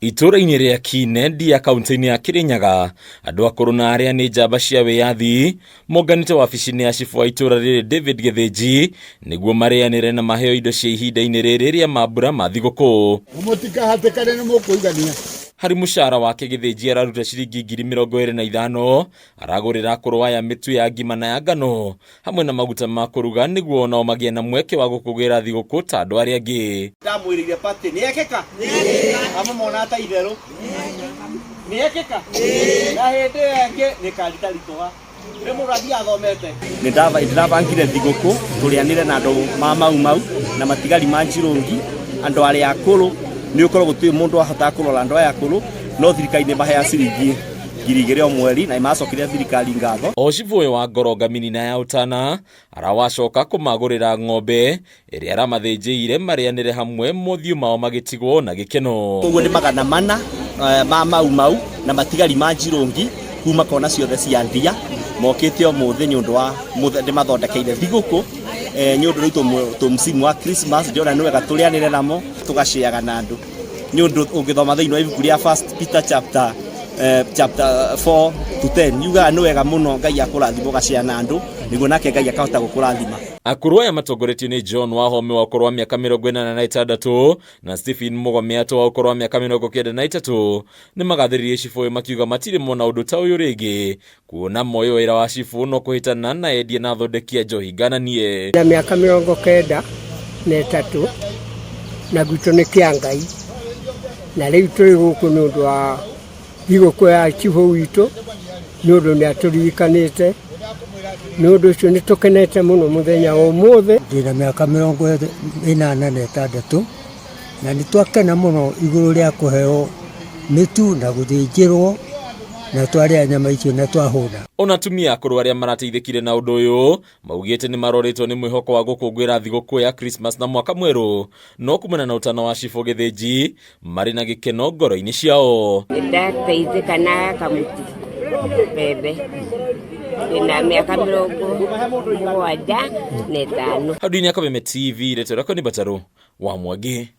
Itũũra-inĩ rĩa Kine, Ndia, kaunti-inĩ ya Kirinyaga, andũ akũrũ na arĩa nĩ njamba cia wĩyathi monganĩte wabici-inĩ ya cibũ wa itũũra rĩrĩ David Gĩthĩnji nĩguo marĩanĩre na maheo indo cia ihinda-inĩ rĩrĩ rĩa mambura ma thigũkũ. Mũtikahatĩkane nĩ mũkũigania. Harĩ mũcara wake Gĩthĩnji araruta ciringi 25,000 aragũrĩra akũrũ aya mĩtu ya ngima na ya ngano hamwe na maguta ma kũruga nĩguo onao magĩe na mweke wa gũkũngũĩra thigũkũ ta andũ arĩa angĩ. Ndamwĩrĩire party nĩ yekĩka, amwe monaga ta itherũ nĩ yekĩka, na hĩndĩ ĩyo ĩngĩ nĩ karitaritũha nĩ mũndũ athiĩ athomete. Nĩndĩrabangire thigũkũ tũrĩanĩre na andũ ma Mau Mau na matigari ma Njirũngi, andũ arĩa akũrũ nĩ ũkorwo gũtirĩ mũndũ wahotaga kũrora andũ aya akũrũ, no thirikari nĩ ĩmaheaga ciringi 2,000 o mweri na nĩmacokeria thirikari ngatho. O cibũ ũyũ wa Ngoronga Minina ya Ũtana arawacoka kũmagũrĩra ng'ombe ĩrĩa aramathĩnjĩire marĩanĩre hamwe mothiũ mao magĩtigwo na gĩkeno. Koguo nĩ 400 ma Mau Mau na matigari ma Njirũngi kuma kona ciothe cia Ndia mokĩte ũmũthĩ nĩ ũndũ wa ndĩmathondekeire thigũkũ nĩ ũndũ rĩu tũ msimu wa Christmas ndĩrona nĩ wega tũrĩanĩre namo tũgacĩaga na andũ. Nĩ ũndũ ũngĩthoma thĩinĩ wa ibuku rĩa First Peter chapter 4 to 10 yugaga nĩ wega mũno Ngai akũrathima ũgacĩa na andũ nĩguo nake Ngai akahota gũkũrathima. Akũrũ aya matongoretio nĩ John Wahome wa ũkũrũ wa mĩaka 86 na Stephen Mũgomeato wa ũkũrũ wa mĩaka 93 nĩ magathĩrĩirie cibũ ũyũ makiuga matirĩ mona ũndũ ta ũyũ rĩngĩ kuona moĩ wĩra wa cibũ no kũhĩtana na endia na athondeki a njohi ngananie. Na mĩaka 93 na gwitũ nĩ kĩa Ngai na rĩu tũrĩ gũkũ nĩ ũndũ wa thigũkũ ya cibũ witũ nĩ ũndũ nĩ atũririkanĩte nĩ ũndũ ũcio nĩ tũkenete mũno mũthenya wa ũmũthĩ. Ndĩna mĩaka 86 na nĩ twakena mũno igũrũ rĩa kũheo mĩtu na gũthĩnjĩrwo na twarĩa nyama icio na twahũna. Ona atumia akũrũ arĩa marateithĩkire na ũndũ ũyũ maugĩte nĩ marorĩtwo nĩ mwĩhoko wa gũkũngũĩra thigũkũ ya Christmas na mwaka mwerũ no kumana na ũtana wa cibũ Gĩthĩnji marĩ na gĩkeno ngoro-inĩ ciao. Ndateithĩka na kamũtu mbembe ndĩna mĩaka 75. Hau ndini ya Kameme TV, rĩtwa rĩakwa nĩ Mbatarũ wa Mwangi.